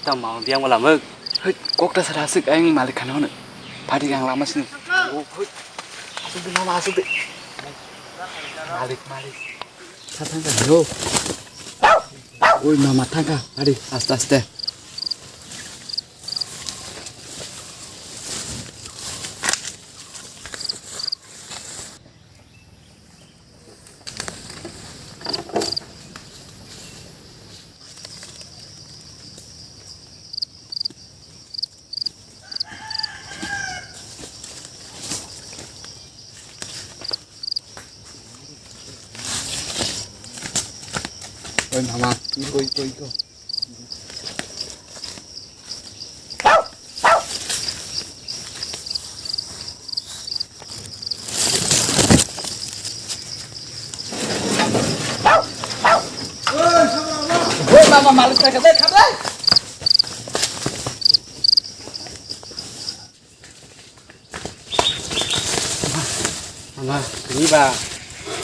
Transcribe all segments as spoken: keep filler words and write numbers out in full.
Tamo biang wala muk. Hei, kok ta sara asik ayang malik khana hono. Padi gang lama sini. Oh, hei. Asuk de mama asuk de. Malik, malik. Tha thang ka yo. Oi mama thang ka. Padi aste aste. Oi mama, iko iko iko. Oi mama, malik ta kade kade. Mama, ini ba.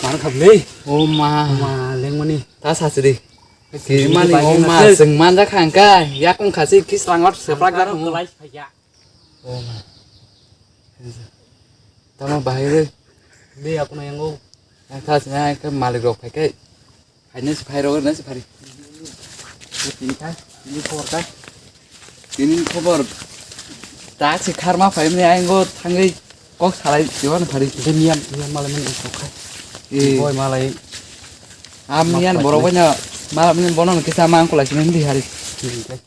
Mana kable? Oh ma. Ma, lengmani. Ta sasidi. Kiri mani, oh ma, seng manja khangka. Yakung khasi kis langot seprak dak. Oh ma. Tamo bahai re. Be aku na yango. Yang khas na ke malik rok phai ke. Haino se phai rok na se phari. Tini khai, tini khobor khai. Tini khobor. Ta se kharma phai mani aingo thangwi kok salai tiwan phari. Tini miyam, miyam malai mani kok khai. Eh. Boy malai. Am niyan borok bai na malai mani bono kisa mang kulai sini di hari. Tini khai.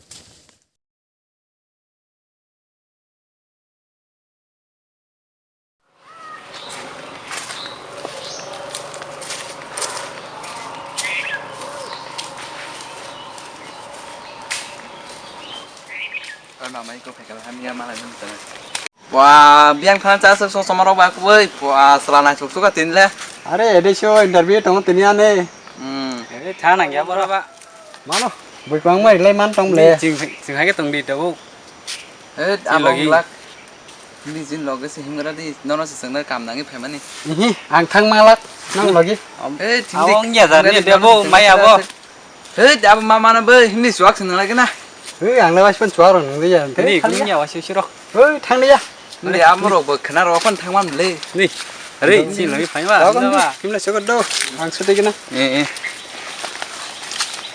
Oi mama, iko phaikal hamya malai nung tana. Bua, biang thana cha sok sok somarok ba kubui. Bua, sala nai sok sok ka tin le. Are, ede sio interview tongo tini ane. Hmm. Ede thana nang ya bora ba. Mano, bui kwang mai lai man tong le. Ching, ching hai ke tong di tabuk. Eh, abang logi. Lak. Ni jin loge se hingra di, nono se sengna kam nangi phaimani. Ihi, ang thang malak, nang logi. Eh, thing di. Awang ya dar ni debo, mai abo. Hei, abo mama na bai, himni suak sing nang lagi na. Hei, ang na waispan suak rong nang ya. Ni, kung ya waispan siro. Hei, thang ya. Ni amo rok bo khna rok phan thang mam le. Ni. Are, si lagi phai ma. Himna suak do. Ang suti kena. Eh, eh.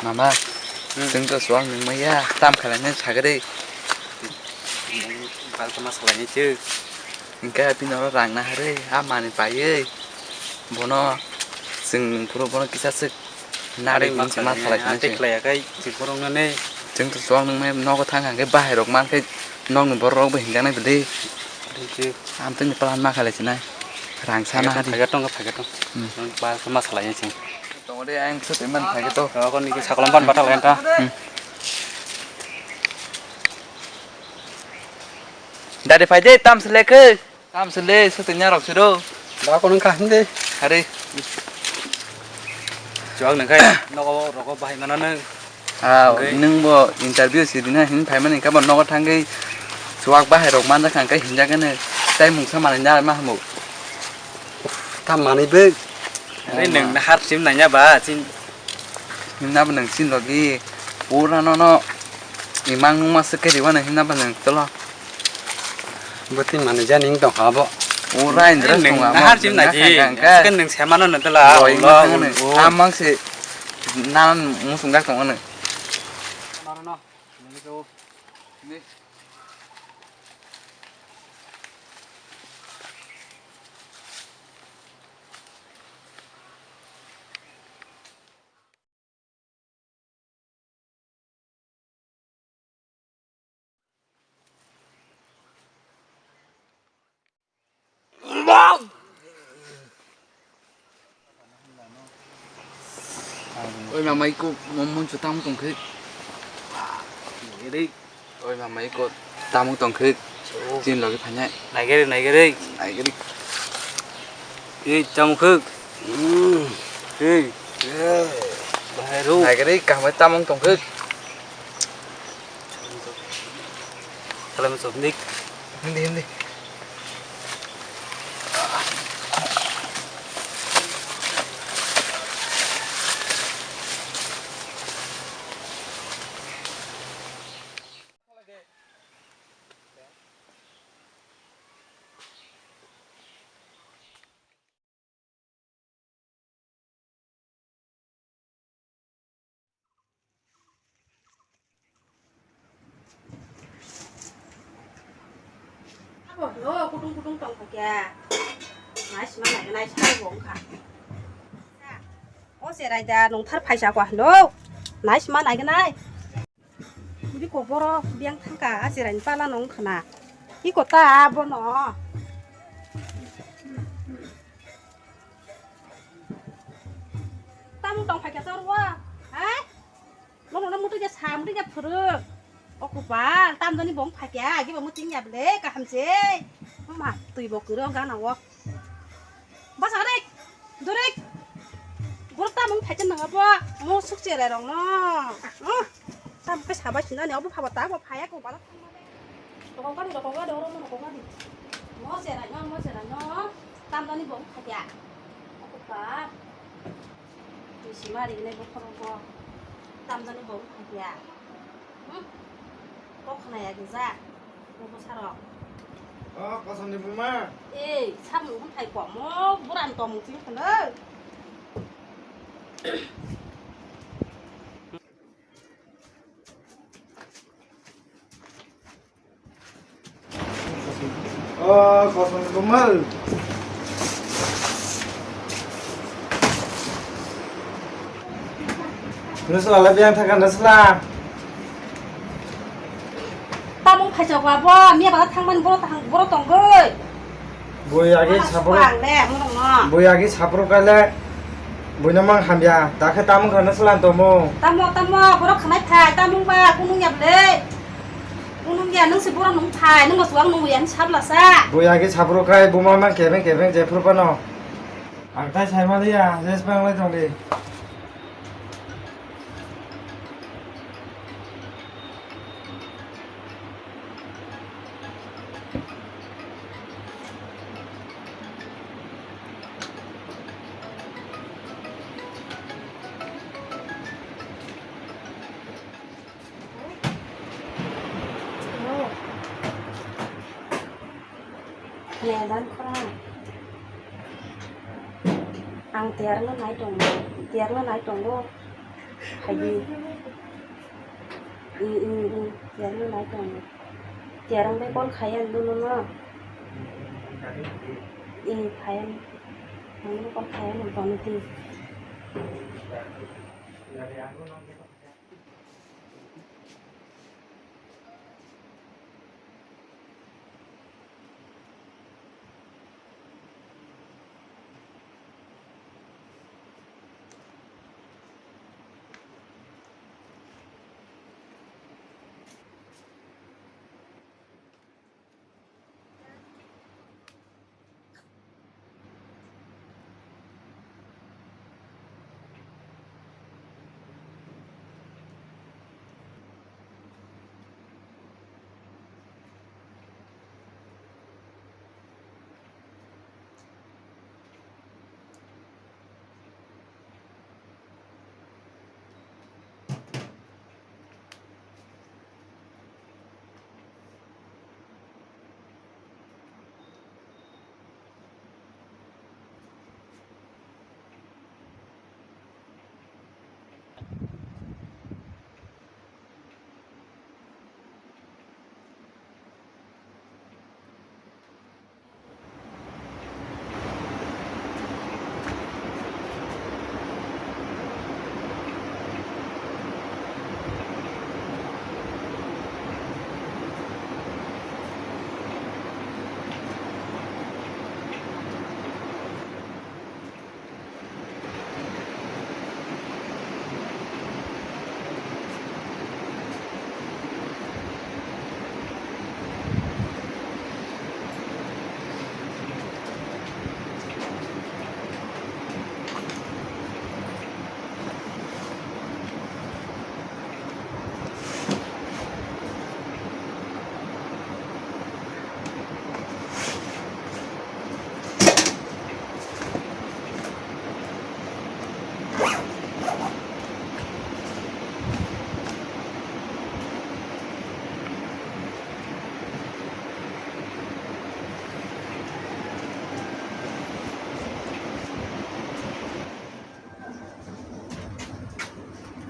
Mama. Hmm. Sing to suak nang maya. Tam khala ne sagre. Bal kama salai ni chu. Hingke bini oro rang nahari, a manwi paiwi bono chwng phuru bono kisa swk nari hinwi ma salai tongwi se. Tei khlai ya khai chwng phuru wngnani. Chwng to chwng nungmai nogo thang hwnkhe bahai rok mankhe nokni borok rok bo hinjaknai bwdwi. Thank you. Amtwini plan ma khalai sinai rang sana hari. Phaikhe tong, phaikhe tong. Hmm. Ba ma salai ya chwng. Tongo de ayang swtwi man phaikhe to. Abo nini saklam ban bathal ganta. Hmm. Dadi phaide tam selekhe. Tam sele, sotenya rok siro. Da kono kaham de. Hari. Chuak nang khai, nogo rogo bahai mana nang. Ah, nung bo interview si dina hin phai mani kabo nogo thangwi chuak bahai rok manja khang kai hinja kene. Tai mungsa mani na ma hamu. Tam mani be. Are nung na har sim nanya ba, chin. Himna bo nung chin logi. Pura no no. Imang nung ma se keri wana himna bo nung tolo. Bwtwi manwi jani wng tong kha abo. O raindra nung tong ama nahar chim nai ji. Nung khe nung semano nang tela. Loi ulo, ma thangno. Ulo. Amang se nan musung jak tong ano. Maro no. Nung khe o. Ni. Oi mama iko mon chu tam tong khe. Oi mama iko tamung tong khe. Chin logi phanya. Naigeri, naigeri. Naigeri. Ei tamung khuk. Hmm. Ei. Bahai ro. Naigeri kahmai tamung tong khuk. Salam sok nik. Hindi, hindi. No, kutung kutung tong kha kya? Nai sima nai nai sai bo wngkha. O cherai da nongthar phaisa kwa no. Nai sima nai nai. Biko boro biyang thangka a cherai ni pala nong khana. Iko ta bono. Tamung tong phaikha chorwa. Hai? Nono na mutu ja sa mutu ja phuru. O kupal tamdani bong phaikha agi bong muting ya ble kaham se. Ma tui bo kuro gana wo. Basa rek. Durek. Bor tamung phaikha nang abo. Mo suk cherai rong no. Tam kai sabai sinani obo phaba ta bo phaya ko bala thangma de. Rokok gadi, rokok gadi, oro mo rokok gadi. Mo cherai no, mo cherai no. Tamdani bo phaya. Ako pa. Bisi mari ne bo khoro bo. Tamdani bo phaya. Hmm. Kok khna ya gija. Bo bo saro. Oh, kosong ni buma. Eh, samung phai ko mo buran to mo sing khna. Oh, kosong ni bumel. Nusla le biang thangka nusla. Tamung phaijak ba bo, miya bala thangmani boro thang, boro tongoi. Bui agi sapro. Ang le, ang dong no. Bui agi sapro kale. Bui no mang hamya. Dakhe tamung khana slan tomo. Tamo, tamo, borok khanai thai, tamung ba, kunung ya ble. Kunung ya, nung si borok nung thai, nung ba suang nung ya, sabla sa. Bui agi sapro kai, buma mang kebeng kebeng je phuru pano. Ang tai sai maliya, jes bang lai tong di. Nedan khorang. Ang tiyar no nai tongo, tiyar no nai tongo. Phaidi. I, i, i, tiyar no nai tongo. Tiyar ang bai call khai ang duno no. I, khai ang. Ang no call khai ang tono ti.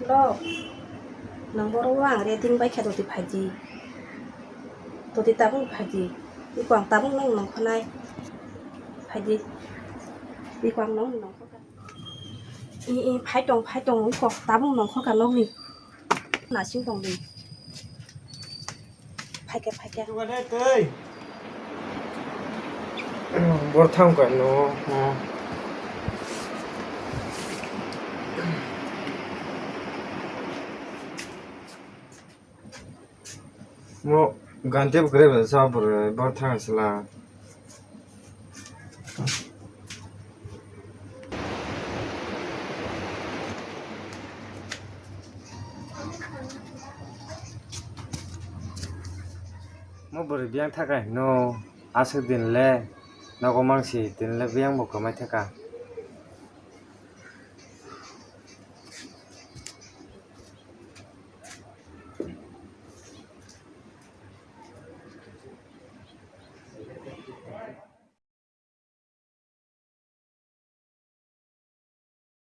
Lo, nang boro o ang reading bai khe doti phaidi. Doti tabuk phaidi. Iko ang tabuk nong nongkhornai. Phaidi. Iko ang nong nongkhorkha. I, i, phai tong, phai tong, iko tabuk nongkhorkha nokni. Nasing tong di. Phaikha, phaikha. Bor thang kha no. Mo ganti bwkrwi bai sa bwrwi bor thang sla. Mo bwrwi biyang thaka hino aswk din le nogo mangsi din le biyang bo kwmai thaka.